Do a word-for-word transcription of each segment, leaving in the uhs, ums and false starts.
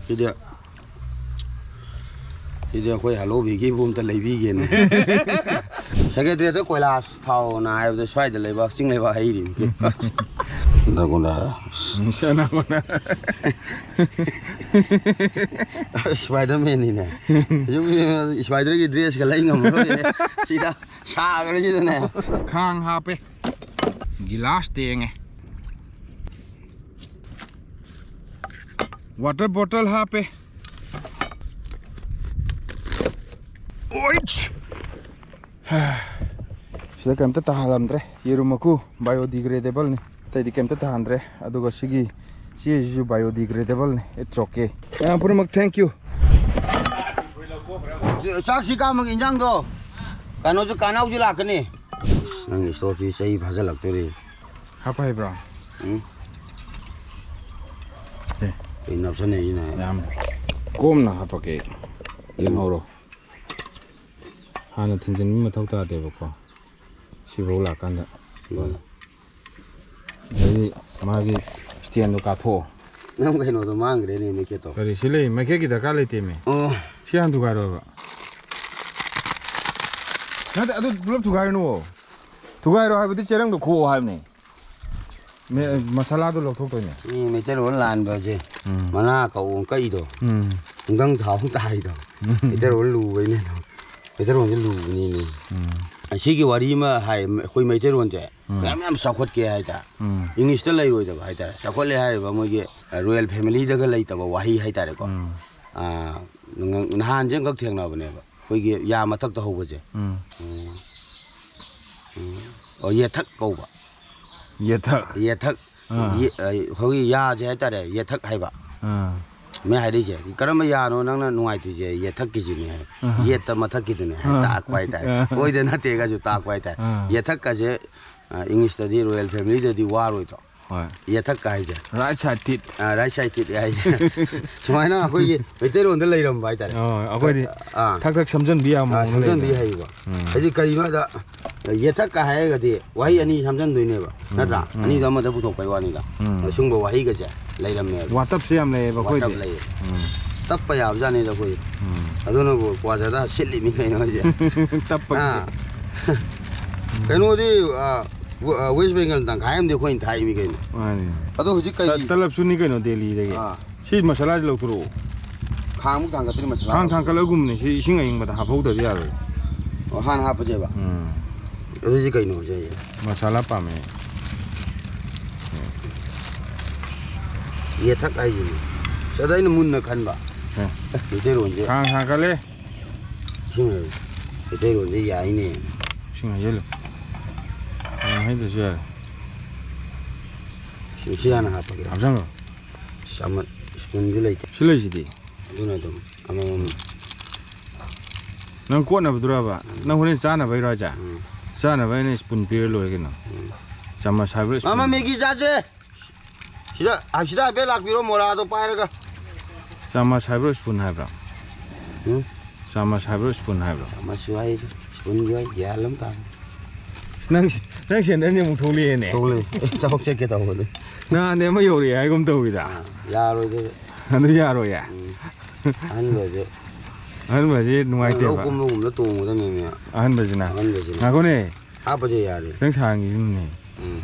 ꯁꯤꯗꯤ ꯁꯤꯗꯤ ꯑꯩꯈꯣꯏ ꯍꯜꯂꯣꯕꯤꯒꯤꯕꯨ ꯑꯝꯇ ꯂꯩꯕꯤꯒꯦꯅꯦ꯫ ꯁꯦꯀ꯭ꯔꯦꯇꯔꯤꯌꯦꯠꯇ ꯀꯣꯏꯂꯥꯁ ꯊꯥꯎꯅ ꯍꯥꯏꯕꯗ ꯁ꯭ꯋꯥꯏꯗ ꯂꯩꯕꯥꯛ, ꯆꯤꯡ ꯂꯩꯕꯥꯛ ꯍꯩꯔꯤꯅꯤ꯫ ꯗꯒꯨꯟꯗꯥ꯫ ꯁꯅꯥꯃꯣꯅ꯫ ꯏꯁꯄꯥꯏꯗꯔꯃꯦꯟꯅꯤꯅꯦ꯫ ꯍꯧꯖꯤꯛ ꯏꯁꯄꯥꯏꯗꯔꯒꯤ ꯗ꯭ꯔꯦꯁꯀ ꯂꯩ ꯉꯝꯃꯔꯣꯏ꯫ ꯁꯤꯗ ꯁꯥꯈ꯭ꯔꯁꯤꯗꯅꯦ꯫ ꯈꯥꯡ ꯍꯥꯞꯄꯦ꯫ ꯒꯤꯂꯥꯁ ꯇꯦꯡꯉꯦ꯫ ꯋꯥꯇꯔ ꯕꯣꯇꯜ ꯍꯥꯞꯄꯦ꯫ ꯑꯣꯏꯠꯁ! ꯁꯤꯗ ꯀꯩꯝꯇ ꯇꯥꯍꯜꯂꯝꯗ꯭ꯔꯦ꯫ ꯌꯦꯔꯨꯝ ꯃꯀꯨ biodegradable ꯅꯤ꯫ ꯑꯇꯩꯗꯤ ꯀꯩꯝꯇ ꯇꯥꯍꯟꯗ꯭ꯔꯦ꯫ ꯑꯗꯨꯒ ꯁꯤꯒꯤ ꯆꯦꯁꯤꯁꯨ biodegradable ꯅꯤ꯫ It's okay꯫ ꯃꯌꯥꯝ ꯄꯨꯝꯅꯃꯛ thank you꯫ ꯆꯥꯛꯁꯤ ꯀꯥꯝꯃꯒ ꯏꯟꯖꯥꯡꯗꯣ ꯀꯩꯅꯣꯁꯨ ꯀꯥꯅꯥꯎꯁꯨ ꯂꯥꯛꯀꯅꯤ꯫ ꯑꯁ, ꯅꯪꯒꯤ ꯏꯁꯇꯣꯞꯁꯤ ꯆꯍꯤ ꯐꯥꯖꯤꯜꯂꯛꯇꯣꯔꯤ꯫ ꯍꯥꯞꯄ ꯍꯩꯕ꯭ꯔꯣ? ꯎꯝ꯫ ꯑꯦ꯫ ꯀꯩ ꯅꯞꯁꯟꯅꯩꯁꯤꯅ? ꯌꯥꯝ ꯀꯣꯝꯅ ꯍꯥꯞꯄꯛꯀꯦ꯫ ꯎꯝ꯫ ꯌꯦꯡꯍꯧꯔꯣ꯫ ꯍꯥꯟꯅ ꯊꯤꯟꯖꯤꯟꯕ ꯃꯊꯧ ꯇꯥꯗꯦꯕꯀꯣ꯫ ꯁꯤꯐꯥꯎ ꯂꯥꯛꯀꯥꯟꯗ꯫ ꯎꯝ꯫ ꯑꯗꯩꯗꯤ ꯃꯥꯒꯤ ꯏꯁꯇꯦꯟꯗꯣ ꯀꯥꯊꯣꯛꯑꯣ꯫ ꯅꯪ ꯀꯩꯅꯣꯗꯣ ꯃꯥꯡꯈ꯭ꯔꯦꯅꯦ, ꯃꯩꯈꯦꯠꯇꯣ꯫ ꯀꯔꯤ? ꯁꯤ ꯂꯩ, ꯃꯩꯈꯦꯠꯀꯤ ꯗꯔꯀꯥꯔ ꯂꯩꯇꯦꯃꯤ꯫ ꯑꯣ꯫ ꯁꯤ ꯍꯥꯟꯅ ꯊꯨꯒꯥꯏꯔꯣꯕ꯫ ꯅꯠꯇꯦ, ꯑꯗꯨ ꯄꯨꯂꯞ ꯊꯨꯒꯥꯏꯔꯨꯅꯨ꯫ ꯊꯨꯒꯥꯏꯔꯣ ꯍꯥꯏꯕꯗꯤ ꯆꯦꯔꯪꯗꯣ ꯈꯣꯛꯑꯣ ꯍꯥꯏꯕꯅꯦ꯫ ꯃꯦ-, ꯃꯁꯥꯂꯥꯗꯣ ꯂꯧꯊꯣꯛꯇꯣꯏꯅꯦ꯫ ꯃꯤ ꯃꯩꯇꯩꯂꯣꯟ ꯂꯥꯟꯕꯁꯦ, ꯎꯝ꯫ ꯃꯅꯥ ꯀꯧ ꯀꯛꯏꯗꯣ, ꯎꯝ꯫ ꯅꯨꯡꯗꯪ ꯊꯥꯎ ꯇꯥꯏꯗꯣ, ꯎꯝ꯫ ꯃꯩꯇꯩꯂꯣꯟ ꯂꯨꯕꯩꯅꯦ ꯑꯗꯣ꯫ ꯃꯩꯇꯩꯂꯣꯟꯁꯦ ꯂꯨꯕꯅꯤꯅꯦ꯫ ꯎꯝ꯫ ꯑꯁꯤꯒꯤ ꯋꯥꯔꯤ ꯑꯃ ꯍꯥꯏ, ꯑꯩꯈꯣꯏ ꯃꯩꯇꯩꯂꯣꯟꯁꯦ ꯎꯝ꯫ ꯃꯌꯥꯝ ꯌꯥꯝ ꯆꯥꯎꯈꯠꯀꯦ ꯍꯥꯏꯇꯥꯔꯦ꯫ ꯎꯝ꯫ ꯏꯪꯂꯤꯁꯇ ꯂꯩꯔꯣꯏꯗꯕ ꯍꯥꯏꯇꯥꯔꯦ꯫ ꯆꯥꯎꯈꯠꯂꯦ ꯍꯥꯏꯔꯤꯕ ꯃꯣꯏꯒꯤ ꯔꯣꯌꯦꯜ ꯐꯦꯃꯤꯂꯤꯗꯒ ꯂꯩꯇꯕ ꯋꯥꯍꯩ ꯍꯥꯏꯇꯥꯔꯦꯀꯣ꯫ ꯎꯝ꯫ ꯑꯥ, ꯅꯍꯥꯟꯁꯦ ꯑꯃꯈꯛ ꯊꯦꯡꯅꯕꯅꯦꯕ꯫ ꯑꯩꯈꯣꯏꯒꯤ ꯌꯥ ꯃꯊꯛꯇ ꯍꯧꯕꯁꯦ꯫ ꯎꯝ꯫ ꯎꯝ꯫ ꯎꯝ꯫ ꯑꯣ, ꯌꯦꯊꯛ ꯀꯧꯕ꯫ ꯌꯦꯊꯛ꯫ ꯌꯦꯊꯛ꯫ ꯑꯥ꯫ ꯌꯦ-, ꯑ, ꯑꯩꯈꯣꯏꯒꯤ ꯌꯥꯁꯦ ꯍꯥꯏꯇꯥꯔꯦ, ꯌꯦꯊꯛ ꯍꯥꯏꯕ꯫ ꯑꯥ꯫ ꯃꯤ ꯍꯥꯏꯔꯛꯏꯁꯦ, "ꯀꯔꯝꯕ ꯌꯥꯅꯣ ꯅꯪꯅ ꯅꯨꯡꯉꯥꯏꯇ꯭ꯔꯤꯁꯦ?" "ꯌꯦꯊꯛꯀꯤꯁꯤꯅꯦ" ꯍꯥꯏ꯫ ꯑꯥ꯫ ꯌꯦꯠꯇ ꯃꯊꯛꯀꯤꯗꯨꯅꯦ ꯍꯥꯏ, ꯑꯥ꯫ ꯇꯥꯛꯄ ꯍꯥꯏꯇꯥꯔꯦ꯫ ꯑꯥ꯫ ꯑꯣꯏꯗ ꯅꯠꯇꯦꯒꯁꯨ ꯇꯥꯛꯄ ꯍꯥꯏꯇꯥꯔꯦ꯫ ꯑꯥ꯫ ꯌꯦꯊꯛꯀꯁꯦ, ꯑ, ꯏꯪꯂꯤꯁꯇꯗꯤ ꯔꯣꯌꯦꯜ ꯐꯦꯃꯤꯂꯤꯗꯗꯤ ꯋꯥꯔꯣꯏꯗ꯭ꯔꯣ? ꯍꯣꯏ꯫ ꯌꯦꯊꯛꯀ ꯍꯥꯏꯁꯦ꯫ Right side teeth꯫ Right side teeth ꯍꯥꯏꯁꯦ꯫ ꯁꯨꯃꯥꯏꯅ ꯑꯩꯈꯣꯏꯒꯤ ꯃꯩꯇꯩꯔꯣꯟꯗ ꯂꯩꯔꯝꯕ ꯍꯥꯏꯇꯥꯔꯦ꯫ ꯑꯣ, ꯑꯩꯈꯣꯏꯗꯤ ꯑꯥ꯫ ꯊꯛ ꯊꯛ ꯁꯝꯖꯟꯕꯤ ꯌꯥꯕ ꯑꯥ, ꯃꯑꯣꯡꯗ ꯁꯝꯖꯟꯕꯤ ꯂꯩꯗꯅ꯫ ꯍꯩꯕ꯫ ꯎꯝ꯫ ꯍꯥꯏꯗꯤ ꯀꯔꯤꯅꯣ ꯍꯥꯏꯗ, ꯌꯦꯊꯛꯀ ꯍꯥꯏꯔꯒꯗꯤ ꯋꯥꯍꯩ ꯑꯅꯤ ꯁꯝꯖꯟꯗꯣꯏꯅꯦꯕ, ꯎꯝ, ꯅꯠꯇ꯭ꯔꯥ? ꯎꯝ꯫ ꯑꯅꯤꯗꯣ ꯑꯃꯗ ꯄꯨꯊꯣꯛꯄꯩ ꯋꯥꯅꯤꯗ꯫ ꯎꯝ꯫ ꯑꯁꯨꯝꯕ ꯋꯥꯍꯩꯒꯁꯦ ꯂꯩꯔꯝꯃꯦꯕ꯫ ꯋꯥꯇꯞꯁꯦ ꯌꯥꯝ ꯂꯩꯌꯦꯕ ꯋꯥꯇꯞ ꯑꯩꯈꯣꯏꯗꯤ꯫ ꯂꯩꯌꯦ꯫ ꯎꯝ꯫ ꯇꯞꯄ ꯌꯥꯕꯖꯥꯠꯅꯤꯗ ꯑꯩꯈꯣꯏ꯫ ꯎꯝ꯫ ꯑꯗꯨꯅꯕꯨ ꯀ꯭ꯋꯥ ꯖꯥꯗꯥ ꯁꯤꯠꯂꯤꯃꯤ ꯀꯩꯅꯣ ꯍꯥꯏꯁꯦ꯫ ꯇꯞꯄꯒꯤ꯫ ꯑꯥ꯫ ꯀꯩꯅꯣꯗꯤ, ꯑꯥ, ꯋ-, ꯑꯥ, ꯋꯦꯁ ꯕꯦꯡꯒꯜ ꯇꯪꯈꯥꯏ ꯑꯃꯗꯤ ꯑꯩꯈꯣꯏꯅ ꯊꯥꯛꯏꯃꯤ ꯀꯩꯅꯣ꯫ ꯃꯥꯅꯤ꯫ ꯑꯗꯣ ꯍꯧꯖꯤꯛ ꯀꯩ ꯇ-, ꯇꯂꯞꯁꯨꯅꯤ ꯀꯩꯅꯣ ꯗꯦꯜꯂꯤꯗꯒꯤ꯫ ꯑꯥ꯫ ꯁꯤ ꯃꯁꯥꯂꯥꯁꯤ ꯂꯧꯊꯣꯔꯛꯑꯣ꯫ ꯈꯥꯡꯃꯨꯛ ꯊꯥꯡꯒꯠꯇ꯭ꯔꯤ ꯃꯁꯥꯂꯥ꯫ ꯈꯥꯡ ꯊꯥꯡꯀꯠꯂꯒꯨꯝꯕꯅꯤ꯫ ꯁꯤ ꯏꯁꯤꯡ ꯑꯏꯪꯕꯗ ꯍꯥꯞꯍꯧꯗ꯭ꯔꯗꯤ ꯌꯥꯔꯣꯏ꯫ ꯑꯣ, ꯍꯥꯟꯅ ꯍꯥꯞꯄꯁꯦꯕ꯫ ꯎꯝ꯫ ꯑꯗꯨꯗꯤ ꯀꯩꯅꯣꯁꯦ? ꯃꯁꯥꯂꯥ ꯄꯥꯝꯃꯦ꯫ ꯌꯦꯊꯛ ꯍꯥꯏꯁꯤꯅꯤ꯫ ꯑꯁ, ꯑꯗ ꯑꯩꯅ ꯃꯨꯟꯅ ꯈꯟꯕ꯫ ꯑꯦ꯫ ꯃꯩꯇꯩꯂꯣꯟꯁꯦ꯫ ꯈꯥꯡ ꯊꯥꯡꯀꯠꯂꯦ꯫ ꯏꯁꯤꯡ ꯍꯩ-, ꯃꯩꯇꯩꯂꯣꯟꯁꯦ ꯌꯥꯏꯅꯦ꯫ ꯏꯁꯤꯡ ꯍꯩꯖꯤꯜꯂꯨ꯫ ꯈꯥꯡ ꯍꯩꯗ꯭ꯔꯁꯨ ꯌꯥꯔꯦ꯫ ꯁꯤ, ꯁꯤ ꯍꯥꯟꯅ ꯍꯥꯞꯄꯒꯦ꯫ ꯍꯥꯞꯆꯜꯂꯣ꯫ ꯆꯥꯃ-, ꯁ꯭ꯄꯨꯟꯁꯨ ꯂꯩꯇꯦ꯫ ꯁꯤ ꯂꯩꯁꯤꯗꯤ꯫ ꯑꯗꯨꯅ ꯑꯗꯨꯝ ꯑꯃꯃꯝ꯫ ꯅꯪ ꯀꯣꯠꯅꯕꯗꯨꯔꯕ? ꯅꯪ ꯍꯣꯔꯦꯟ ꯆꯥꯅꯕꯩꯔꯣ ꯍꯥꯏꯁꯦ? ꯎꯝ꯫ ꯆꯥꯅꯕ ꯑꯩꯅ ꯁ꯭ꯄꯨꯟ ꯄꯤꯔ ꯂꯣꯏꯔꯦ ꯀꯩꯅꯣ꯫ ꯎꯝ꯫ ꯆꯥꯃꯁ ꯍꯥꯏꯕ꯭ꯔꯣ ꯁ꯭ꯄꯨꯟ? ꯃꯥꯃ, ꯃꯦꯒꯤ ꯆꯥꯁꯦ꯫ ꯁꯤꯗ, ꯁꯤꯗ ꯍꯥꯏꯐꯦꯠ ꯂꯥꯛꯄꯤꯔꯣ, ꯃꯣꯔꯥꯗꯣ ꯄꯥꯏꯔꯒ꯫ ꯆꯥꯃꯁ ꯍꯥꯏꯕ꯭ꯔꯣ ꯁ꯭ꯄꯨꯟ ꯍꯥꯏꯕ꯭ꯔꯣ? ꯎꯝ? ꯆꯥꯃꯁ ꯍꯥꯏꯕ꯭ꯔꯣ ꯁ꯭ꯄꯨꯟ ꯍꯥꯏꯕ꯭ꯔꯣ? ꯆꯥꯃꯁꯁꯨ ꯍꯥꯏ, ꯒ꯭ꯌꯥꯟ ꯑꯃ ꯇꯥꯗꯦ꯫ ꯅꯪ, ꯅꯪ ꯁꯦꯟꯗꯜꯁꯦ ꯑꯃꯨꯛ ꯊꯣꯛꯂꯛꯑꯦꯅꯦ꯫ ꯊꯣꯛꯂꯛꯑꯦ꯫ ꯑꯩ ꯊꯕꯛ ꯆꯠꯀꯦ ꯇꯧꯕꯅꯦ꯫ ꯅꯍꯥꯟꯗꯤ ꯑꯃ ꯌꯧꯔꯛꯑꯦ ꯍꯥꯏꯒꯨꯝ ꯇꯧꯋꯤꯗ꯫ ꯑꯥ, ꯌꯥꯔꯣꯏꯗ꯫ ꯑꯗꯨ ꯌꯥꯔꯣꯏꯌꯦ꯫ ꯎꯝ꯫ ꯑꯍꯟꯕꯁꯦ ꯑꯍꯟꯕꯁꯤ ꯂꯧ ꯅꯨꯡꯉꯥꯏꯇꯦꯕ꯫ ꯀꯨꯝꯕꯒꯨꯝꯕꯗ ꯇꯣꯡꯒꯗꯕꯅꯦꯃꯦ꯫ ꯑꯍꯟꯕꯁꯤꯅ꯫ ꯑꯍꯟꯕꯁꯤꯅ꯫ ꯉꯥꯏꯈꯣꯅꯦ꯫ ꯍꯥꯞꯄꯁꯦ ꯌꯥꯔꯦ꯫ ꯈꯤꯇꯪ ꯁꯥꯡꯈꯤꯁꯤꯅꯦ꯫ ꯎꯝ꯫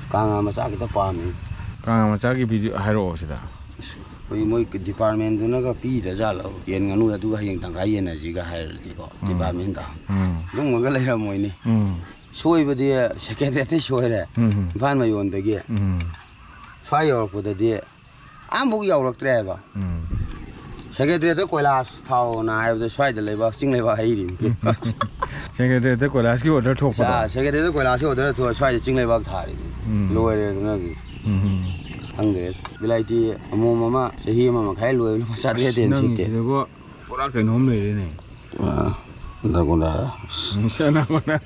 ꯀꯥꯡꯉꯥ ꯃꯆꯥ ꯈꯤꯇ ꯄꯥꯝꯃꯤ꯫ ꯀꯥꯡꯉꯥ ꯃꯆꯥꯒꯤ ꯚꯤꯗꯤꯑꯣ ꯍꯥꯏꯔꯛꯑꯣ ꯁꯤꯗ꯫ ꯑꯩꯈꯣꯏ ꯃꯣꯏ ꯗꯤꯄꯥꯔꯠꯃꯦꯟꯗꯨꯅꯒ ꯄꯤꯗ ꯖꯥꯠꯂꯣ? ꯌꯦꯟ ꯉꯥꯅꯨ ꯑꯗꯨꯒ ꯍꯌꯦꯡ ꯇꯪꯈꯥꯏ ꯌꯦꯟꯅꯁꯤꯒ ꯍꯥꯏꯔꯗꯤꯀꯣ, ꯗꯤꯄꯥꯔꯠꯃꯦꯟꯗ꯫ ꯎꯝ꯫ ꯑꯗꯨꯝꯕꯒ ꯂꯩꯔꯝꯃꯣꯏꯅꯦ꯫ ꯎꯝ꯫ ꯁꯣꯏꯕꯗꯤ ꯁꯦꯀ꯭ꯔꯦꯇꯔꯤꯌꯦꯠꯇꯩ ꯁꯣꯏꯔꯦ꯫ ꯎꯝ꯫ ꯏꯝꯐꯥꯜ ꯃꯌꯣꯟꯗꯒꯤ ꯎꯝ꯫ ꯁ꯭ꯋꯥꯏ ꯌꯧꯔꯛꯄꯗꯗꯤ ꯑꯃꯐꯥꯎ ꯌꯧꯔꯛꯇ꯭ꯔꯦ ꯍꯥꯏꯕ꯫ ꯎꯝ꯫ ꯁꯦꯀ꯭ꯔꯦꯇꯔꯤꯌꯦꯠꯇ ꯀꯣꯏꯂꯥꯁ ꯊꯥꯎꯅ ꯍꯥꯏꯕꯗ ꯁ꯭ꯋꯥꯏꯗ ꯂꯩꯕꯥꯛ, ꯆꯤꯡ ꯂꯩꯕꯥꯛ ꯍꯩꯔꯤꯅꯤ꯫ ꯁꯦꯀ꯭ꯔꯦꯇꯔꯤꯌꯦꯠꯇ ꯀꯣꯏꯂꯥꯁꯀꯤ ꯑꯣꯔꯗꯔ ꯊꯣꯛꯄꯗꯣ꯫ ꯁꯦꯀ꯭ꯔꯦꯇꯔꯤꯌꯦꯠꯇ ꯀꯣꯏꯂꯥꯁꯀꯤ ꯑꯣꯔꯗꯔ ꯊꯣꯛꯑ ꯁ꯭ꯋꯥꯏꯗ ꯆꯤꯡ ꯂꯩꯕꯥꯛ ꯊꯥꯔꯤꯅꯤ꯫ ꯎꯝ꯫ ꯂꯣꯏꯔꯦ ꯑꯗꯨꯅꯗꯤ꯫ ꯎꯝ꯫ ꯈꯪꯗ꯭ꯔꯦ꯫ ꯕꯤꯂꯥꯏꯇꯤ ꯑꯃꯣꯝ ꯑꯃ ꯆꯍꯤ ꯑꯃ ꯃꯈꯥꯏ ꯂꯣꯏꯕ ꯂꯨꯄꯥ ꯆꯥꯇ꯭ꯔꯦꯠ ꯍꯦꯟꯅ ꯁꯤꯠꯇꯦ꯫ ꯅꯪꯒꯤꯁꯤꯗꯕꯨ ꯄꯨꯔꯥ ꯀꯩꯅꯣꯝ ꯂꯩꯔꯦꯅꯦ꯫ ꯑꯥ꯫ ꯗꯒꯨꯟꯗꯥ꯫ ꯁꯅꯥꯃꯅ꯫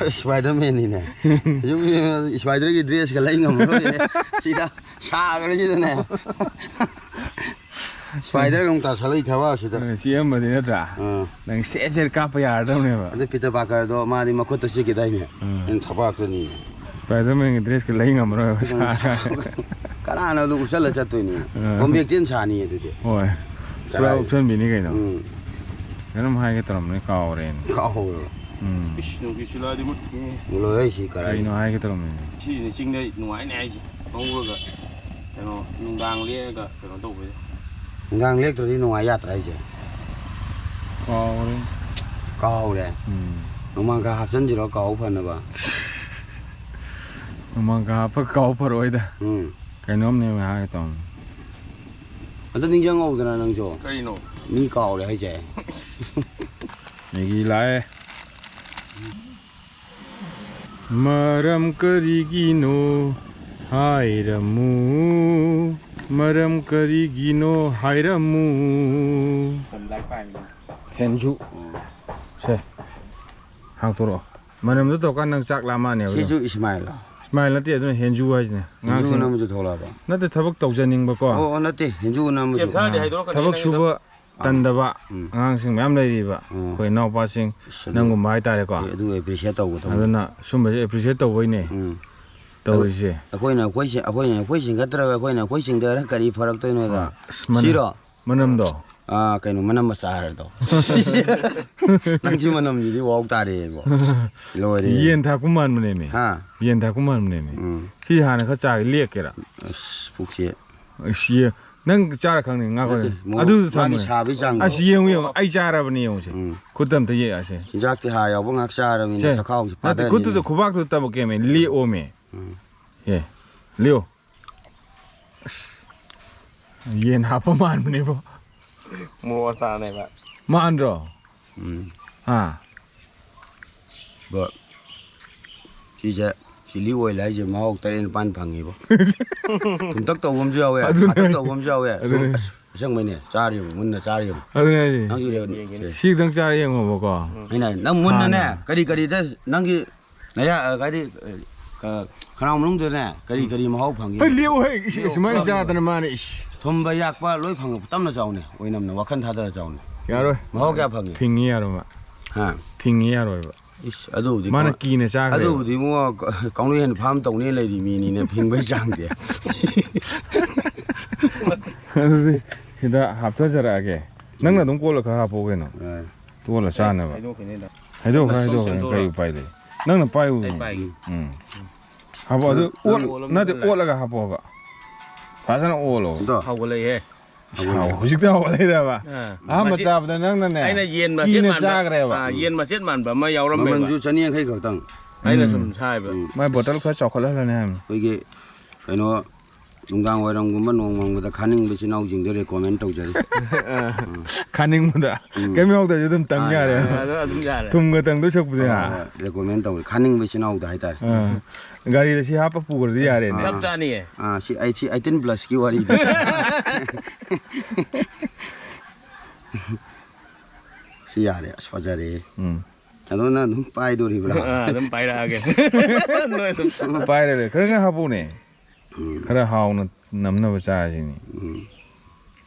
ꯏꯁꯄꯥꯏꯗꯔꯃꯦꯟꯅꯤꯅꯦ꯫ ꯍꯧꯖꯤꯛ ꯏꯁꯄꯥꯏꯗꯔꯒꯤ ꯗ꯭ꯔꯦꯁꯀ ꯂꯩ ꯉꯝꯃꯔꯣꯏꯅꯦ꯫ ꯁꯤꯗ ꯁꯥꯈ꯭ꯔꯁꯤꯗꯅꯦ꯫ ꯏꯁꯄꯥꯏꯗꯔꯒ ꯑꯃꯨꯛ ꯇꯥꯁꯜꯂꯛꯏ ꯊꯕꯛꯁꯤꯗ꯫ ꯆꯦꯟꯕꯗꯤ ꯅꯠꯇ꯭ꯔꯥ? ꯑꯥ꯫ ꯅꯪ ꯁꯦꯠ ꯁꯦꯠ ꯀꯥꯞꯄ ꯌꯥꯔꯗꯕꯅꯦꯕ꯫ ꯑꯗꯨ ꯄꯤꯇꯔ ꯄꯥꯔꯀꯔꯗꯣ ꯃꯥꯗꯤ ꯃꯈꯨꯠꯇ ꯆꯤꯛꯈꯤꯗꯥꯏꯅꯦ? ꯎꯝ꯫ ꯑꯗꯨꯅ ꯊꯕꯥꯛꯇꯨꯅꯤꯅꯦ꯫ ꯏꯁꯄꯥꯏꯗꯔꯃꯦꯟꯒꯤ ꯗ꯭ꯔꯦꯁꯀ ꯂꯩ ꯉꯝꯃꯔꯣꯏꯕ, ꯎꯝ, ꯁꯥ-, ꯁꯥ-, ꯀꯅꯥꯅ ꯑꯗꯨ ꯎꯞꯁꯜꯂ ꯆꯠꯇꯣꯏꯅꯣ? ꯎꯝ꯫ ꯀꯣꯝꯕꯦꯛꯇꯤꯟ ꯁꯥꯅꯤ ꯑꯗꯨꯗꯤ꯫ ꯍꯣꯏ꯫ ꯄꯨꯔꯥ ꯀꯔꯥꯏ? ꯎꯞꯁꯟꯕꯤꯅꯤ ꯀꯩꯅꯣ꯫ ꯎꯝ꯫ ꯀꯩꯅꯣꯝ ꯍꯥꯏꯒꯦ ꯇꯧꯔꯝꯕꯅꯤ, ꯀꯥꯎꯔꯦꯅꯦ꯫ ꯀꯥꯎꯍꯧꯔꯕ? ꯎꯝ꯫ ꯏꯁ, ꯅꯨꯡꯁꯤꯠ ꯁꯤꯠꯂꯛꯑꯗꯤ ꯃꯨꯠꯈꯤꯅꯤ꯫ ꯂꯣꯏꯔꯦ, ꯁꯤ ꯀꯔꯥꯏ? ꯀꯩꯅꯣ ꯍꯥꯏꯒꯦ ꯇꯧꯔꯝꯃꯤꯅꯦ꯫ ꯁꯤꯁꯤꯅ ꯆꯤꯡꯗ ꯅꯨꯡꯉꯥꯏꯅꯤ ꯍꯥꯏꯁꯦ꯫ ꯉꯧꯔꯒ ꯀꯩꯅꯣ ꯅꯨꯡꯗꯥꯡ ꯂꯦꯛꯑꯒ ꯀꯩꯅꯣ ꯇꯧꯕꯩꯗꯣ꯫ ꯅꯨꯡꯗꯥꯡ ꯂꯦꯛꯇ꯭ꯔꯗꯤ ꯅꯨꯡꯉꯥꯏ ꯌꯥꯗ꯭ꯔꯥ ꯍꯥꯏꯁꯦ? ꯀꯥꯎꯔꯦ꯫ ꯀꯥꯎꯔꯦ? ꯎꯝ꯫ ꯅꯣꯡꯃꯥꯡꯈꯥ ꯍꯥꯞꯆꯤꯟꯁꯤꯔꯣ ꯀꯥꯎ ꯐꯅꯕ? ꯅꯣꯡꯃꯥꯡꯈꯥ ꯍꯥꯞꯄ ꯀꯥꯎ ꯐꯔꯣꯏꯗ꯫ ꯎꯝ꯫ ꯀꯩꯅꯣꯝꯅꯦ ꯍꯥꯏꯒꯦ ꯇꯧꯕꯅꯦ꯫ ꯑꯝꯇ ꯅꯤꯡꯁꯤꯡꯍꯧꯗꯅ ꯅꯪꯁꯨ꯫ ꯀꯩꯅꯣ? ꯃꯤ ꯀꯥꯎꯔꯦ ꯍꯥꯏꯁꯦ꯫ ꯃꯦꯒꯤ ꯂꯥꯛꯑꯦ꯫ ꯃꯔꯝ ꯀꯔꯤꯒꯤꯅꯣ ꯍꯥꯏꯔꯝꯃꯨ, ꯃꯔꯝ ꯀꯔꯤꯒꯤꯅꯣ ꯍꯥꯏꯔꯝꯃꯨ꯫ ꯍꯦꯟꯖꯨ꯫ ꯁꯦ, ꯍꯥꯡꯇꯣꯔꯛꯑꯣ꯫ ꯃꯅꯝꯗꯣ ꯇꯧꯔꯀꯥꯟꯗ ꯅꯪ ꯆꯥꯛ ꯂꯥꯝꯃꯛꯑꯅꯦꯕ ꯑꯗꯨꯅ꯫ ꯁꯤꯁꯨ ꯏꯁꯃꯥꯏꯜꯂꯣ? ꯏꯁꯃꯥꯏꯜ ꯅꯠꯇꯦ, ꯑꯗꯨꯅ ꯍꯦꯟꯖꯨ ꯍꯥꯏꯁꯤꯅꯦ꯫ ꯍꯦꯟꯖꯨ ꯑꯉꯥꯡꯁꯤꯡ ꯑꯅꯝꯕꯁꯨ ꯊꯣꯛꯂꯛꯑꯕ? ꯅꯠꯇꯦ, ꯊꯕꯛ ꯇꯧꯖꯅꯤꯡꯕꯀꯣ꯫ ꯑꯣ, ꯑꯣ, ꯅꯠꯇꯦ, ꯍꯦꯟꯖꯨ ꯑꯅꯝꯕꯁꯨ꯫ ꯆꯦꯞꯊꯔꯗꯤ ꯍꯥꯏꯗꯣꯔꯛꯀꯅꯤ ꯊꯕꯛ ꯅꯪꯒꯤꯗꯣ꯫ ꯁꯨꯕ ꯑꯥ꯫ ꯇꯟꯗꯕ ꯎꯝ꯫ ꯑꯉꯥꯡꯁꯤꯡ ꯃꯌꯥꯝ ꯂꯩꯔꯤꯕ, ꯎꯝ꯫ ꯑꯩꯈꯣꯏ ꯏꯅꯥꯎꯄꯥꯁꯤꯡ ꯑꯁ, ꯑꯗꯨ ꯅꯪꯒꯨꯝꯕ ꯍꯥꯏꯇꯥꯔꯦꯀꯣ꯫ ꯑꯦ, ꯑꯗꯨ appreciate ꯇꯧꯒꯗꯧꯅꯤ꯫ ꯑꯗꯨꯅ ꯁꯨꯝꯕꯁꯦ appreciate ꯇꯧꯕꯩꯅꯦ ꯎꯝ꯫ ꯇꯧꯔꯤꯁꯦ꯫ ꯑꯩꯈꯣꯏꯅ ꯑꯩꯈꯣꯏ ꯁꯤ-, ꯑꯩꯈꯣꯏꯅ ꯑꯩꯈꯣꯏ ꯁꯤꯡꯒꯠꯇ꯭ꯔꯒ ꯑꯩꯈꯣꯏꯅ ꯑꯩꯈꯣꯏ ꯁꯤꯡꯗꯔ ꯀꯔꯤ ꯐꯔꯛꯇꯣꯏꯅꯣꯗ? ꯑꯁ, ꯃꯅꯝ-, ꯁꯤꯔꯣ? ꯃꯅꯝꯗꯣ? ꯑꯥ, ꯀꯩꯅꯣ, ꯃꯅꯝ ꯃꯆꯥ ꯍꯥꯏꯔꯗꯣ꯫ ꯅꯪꯁꯤ ꯃꯅꯝꯁꯤꯗꯤ ꯋꯥꯎ ꯇꯥꯔꯦꯕꯣ꯫ ꯂꯣꯏꯔꯦ꯫ ꯌꯦꯟ ꯊꯥꯛꯄ ꯃꯥꯟꯕꯅꯦꯃꯤ꯫ ꯍꯥ? ꯌꯦꯟ ꯊꯥꯛꯄ ꯃꯥꯟꯕꯅꯦꯃꯤ꯫ ꯎꯝ꯫ ꯁꯤ ꯍꯥꯟꯅ ꯈꯔ ꯆꯥꯒꯦ, ꯂꯦꯛꯀꯦꯔꯥ? ꯑꯁ, ꯄꯨꯛꯁꯦ꯫ ꯑꯁ, ꯌꯦ-, ꯅꯪ ꯆꯥꯔ ꯈꯪꯅꯤ, ꯉꯥꯈꯣꯅꯦ꯫ ꯅꯠꯇꯦ, ꯃꯣꯔꯣꯛ ꯑꯗꯨꯗꯣ ꯃꯥꯒꯤ ꯊꯝꯃꯣꯅꯦ꯫ ꯁꯥꯕꯒꯤ ꯆꯥꯡꯗꯣ꯫ ꯑꯁ, ꯌꯦꯡꯉꯨ, ꯌꯦꯡꯉꯨ, ꯑꯩ ꯆꯥꯔꯕꯅꯤ, ꯌꯦꯡꯉꯨꯁꯦ꯫ ꯎꯝ꯫ ꯈꯨꯠꯇ ꯑꯝꯇ ꯌꯦꯛꯑꯁꯦ꯫ ꯆꯤꯟꯖꯥꯛꯇꯤ ꯍꯥꯔ ꯌꯥꯎꯕ ꯉꯥꯛ ꯆꯥꯔꯕꯅꯤꯅ ꯁꯦ, ꯆꯈꯥꯎꯁꯦ ꯅꯠꯇꯦ, ꯈꯨꯠꯇꯨꯗ ꯐꯥꯗꯔꯅꯤꯅꯦ꯫ ꯈꯨꯕꯥꯛꯇꯨꯗ ꯇꯕꯛꯀꯦꯃꯦ, ꯂꯦꯛꯑꯣꯃꯦ꯫ ꯎꯝ꯫ ꯑꯦ, ꯂꯦꯛꯑꯣ꯫ ꯑꯁ, ꯌꯦꯟ ꯍꯥꯞꯄ ꯃꯥꯟꯕꯅꯦꯕꯣ꯫ ꯃꯣꯔꯣꯛ ꯑꯆꯥꯔꯅꯦꯕ꯫ ꯃꯥꯟꯗ꯭ꯔꯣ? ꯎꯝ꯫ ꯍꯥ? ꯑꯗꯣ ꯁꯤꯁꯦ chilli oil ꯍꯥꯏꯁꯦ ꯃꯍꯥꯎ ꯇꯔꯦꯠ ꯅꯤꯄꯥꯟ ꯐꯪꯉꯤꯕꯣ꯫ ꯊꯨꯝꯇꯛ ꯇꯧꯕ ꯑꯃꯁꯨ ꯌꯥꯎꯋꯦ, ꯑꯗꯨꯅꯦ꯫ ꯁꯥꯇꯛ ꯇꯧꯕ ꯑꯃꯁꯨ ꯌꯥꯎꯋꯦ꯫ ꯊꯨꯝ-, ꯑꯗꯨꯅꯦ꯫ ꯑꯁ, ꯑꯁꯦꯡꯕꯩꯅꯦ, ꯆꯥꯔ ꯌꯦꯡꯉꯨ, ꯃꯨꯟꯅ ꯆꯥꯔ ꯌꯦꯡꯉꯨ꯫ ꯑꯗꯨꯅꯦ ꯍꯥꯏꯁꯦ꯫ ꯅꯪꯁꯨ ꯌꯦꯡꯉꯨ꯫ ꯁꯤ ꯈꯤꯇꯪ ꯆꯥꯔ ꯌꯦꯡꯉꯣꯕꯀꯣ꯫ ꯑꯩꯅ ꯅꯪ ꯃꯨꯟꯅꯅꯦ, ꯍꯥꯟꯅ꯫ ꯀꯔꯤ ꯀꯔꯤꯗ ꯅꯪꯒꯤ ꯅꯌꯥ, ꯑ, ꯀꯔꯤ, ꯑ, ꯀ-, ꯈꯅꯥꯎ ꯃꯅꯨꯡꯗꯅꯦ ꯀꯔꯤ ꯀꯔꯤ ꯃꯍꯥꯎ ꯐꯪꯒꯦ? ꯍꯩ, ꯂꯦꯛꯑꯣ, ꯍꯩ, ꯏꯁ, ꯂꯦꯛꯑꯣ, ꯁꯨꯃꯥꯏꯅ ꯂꯦꯛꯑꯣ꯫ ꯆꯥꯗꯅ ꯃꯥꯅ, ꯏꯁ꯫ ꯊꯨꯝꯕ ꯌꯥꯛꯄ ꯂꯣꯏ ꯐꯪꯉꯦ, ꯇꯞꯅ ꯆꯥꯎꯅꯦ, ꯑꯣꯏꯅꯝꯅ ꯋꯥꯈꯜ ꯊꯥꯗꯔ ꯆꯥꯎꯅꯦ꯫ ꯌꯥꯔꯣꯏ꯫ ꯃꯍꯥꯎ ꯀꯌꯥ ꯐꯪꯉꯦ? ꯐꯤꯡꯉꯤ ꯌꯥꯔꯣꯏ ꯃꯥ꯫ ꯍꯥ? ꯐꯤꯡꯉꯤ ꯌꯥꯔꯣꯏꯕ꯫ ꯏꯁ, ꯑꯗꯨꯕꯨꯗꯤ ꯃꯥꯅ ꯀ-, ꯀꯤꯅ ꯆꯥꯈ꯭ꯔꯦꯕ꯫ ꯑꯗꯨꯕꯨꯗꯤ ꯏꯕꯨꯡꯉꯣ, ꯀ-, ꯀꯥꯎꯅ ꯌꯦꯟ ꯐꯥꯝ ꯇꯧꯅꯦ ꯂꯩꯔꯤ ꯃꯤꯅꯤꯅꯦ, ꯐꯤꯡꯕꯩ ꯆꯥꯡꯗꯤ꯫ ꯑꯗꯨꯗꯤ ꯁꯤꯗ ꯍꯥꯞꯊꯖꯔꯛꯑꯒꯦ꯫ ꯅꯪꯅ ꯑꯗꯨꯝ ꯀꯣꯠꯂ ꯈꯔ ꯍꯥꯞꯄꯣ ꯀꯩꯅꯣ꯫ ꯑ꯫ ꯇꯣꯜꯂ ꯆꯥꯅꯕ꯫ ꯍꯩꯗꯣꯛꯈꯤꯅꯤꯗ꯫ ꯍꯩꯗꯣꯛꯈ꯭ꯔꯦ, ꯅꯪ ꯍꯩꯗꯣꯛꯈ꯭ꯔꯦ꯫ ꯁꯦꯝꯗꯣꯛꯑꯣ꯫ ꯀꯩ ꯎꯄꯥꯏ ꯂꯩ? ꯅꯪꯅ ꯄꯥꯏꯌꯨ꯫ ꯑꯩ ꯄꯥꯏꯒꯦ꯫ ꯎꯝ꯫ ꯍꯥꯞꯄꯣ, ꯑꯗꯨ ꯅꯪ ꯑꯣꯠ-, ꯑꯣꯠꯂꯝꯃꯤ ꯅꯠꯇꯦ, ꯈꯔ ꯂꯩ꯫ ꯑꯣꯠꯂꯒ ꯍꯥꯞꯄꯣꯕ꯫ ꯐꯖꯅ ꯑꯣꯠꯂꯣ꯫ ꯑꯗꯣ꯫ ꯍꯧꯒꯠꯂꯛꯏꯍꯦ꯫ ꯍꯥꯎ-, ꯍꯧꯖꯤꯛꯇ ꯍꯧꯒꯠꯂꯛꯏꯔꯕ? ꯑꯥ꯫ ꯑꯍꯥꯟꯕ ꯃꯆꯦꯠ-, ꯆꯥꯕꯗ ꯅꯪꯅꯅꯦ, ꯑꯩꯅ ꯌꯦꯟ ꯃꯆꯦꯠ ꯀꯤꯅ ꯃꯥꯟꯕ, ꯆꯥꯈ꯭ꯔꯦꯕ꯫ ꯑꯥ, ꯌꯦꯟ ꯃꯆꯦꯠ ꯃꯥꯟꯕ ꯑꯃ ꯌꯥꯎꯔꯝꯃꯦꯕ꯫ ꯃꯃꯜꯁꯨ ꯆꯅꯤ ꯌꯥꯡꯈꯩ ꯈꯛꯇꯪ꯫ ꯑꯩꯅ ꯎꯝ꯫ ꯁꯨꯝ ꯁꯥꯏꯕ꯫ ꯎꯝ꯫ ꯃꯥꯏ ꯕꯣꯇꯜ ꯈꯔ ꯆꯥꯎꯈꯠꯍꯜꯂꯅꯤ ꯍꯥꯏꯕꯅꯤ꯫ ꯑꯩꯈꯣꯏꯒꯤ ꯀꯩꯅꯣ, ꯅꯨꯡꯗꯥꯡ ꯋꯥꯏꯔꯝꯒꯨꯝꯕ ꯅꯣꯡ ꯃꯪꯕꯗ ꯈꯥꯅꯤꯡꯕ ꯏꯆꯤꯟ ꯏꯅꯥꯎꯁꯤꯡꯗ recommend ꯇꯧꯖꯔꯤ꯫ ꯈꯥꯅꯤꯡꯕꯗ ꯎꯝ꯫ ꯀꯩꯝ ꯌꯥꯎꯗ꯭ꯔꯁꯨ ꯑꯗꯨꯝ ꯇꯪ ꯑꯥ, ꯌꯥꯔꯦ꯫ ꯌꯥꯔꯦ꯫ ꯑꯗꯨ ꯑꯗꯨꯝ ꯌꯥꯔꯦ꯫ ꯊꯨꯝꯒ ꯇꯪꯗꯣꯏ ꯁꯔꯨꯛꯄꯨꯗꯤ, ꯍꯥ? ꯍꯣꯏ, ꯍꯣꯏ, recommend ꯇꯧꯔꯤ꯫ ꯈꯥꯅꯤꯡꯕ ꯏꯆꯤꯟ ꯏꯅꯥꯎꯗ ꯍꯥꯏꯇꯥꯔꯦ꯫ ꯑꯥ꯫ ꯒꯥꯔꯤꯗ ꯁꯤ ꯍꯥꯞꯄ ꯄꯨꯈ꯭ꯔꯗꯤ ꯌꯥꯔꯦꯅꯦ꯫ ꯆꯞ ꯆꯥꯅꯤꯌꯦ꯫ ꯑꯥ, ꯁꯤ ꯑꯩ-, ꯁꯤ eighteen plus ꯀꯤ ꯋꯥꯔꯤꯅꯤ꯫ ꯁꯤ ꯌꯥꯔꯦ, ꯑꯁ, ꯐꯖꯔꯦ꯫ ꯎꯝ꯫ ꯑꯗꯣ ꯅꯪ ꯑꯗꯨꯝ ꯄꯥꯏꯗꯣꯔꯤꯕ꯭ꯔꯥ? ꯑꯥ, ꯑꯗꯨꯝ ꯄꯥꯏꯔꯛꯑꯒꯦ꯫ ꯅꯣꯏ ꯑꯗꯨꯝ ꯄꯥꯏꯔꯔꯣꯏ꯫ ꯈꯔ ꯈꯔ ꯍꯥꯞꯄꯨꯅꯦ꯫ ꯎꯝ꯫ ꯈꯔ ꯍꯥꯎꯅ ꯅꯝꯅꯕ ꯆꯥꯁꯤꯅꯦ꯫ ꯎꯝ꯫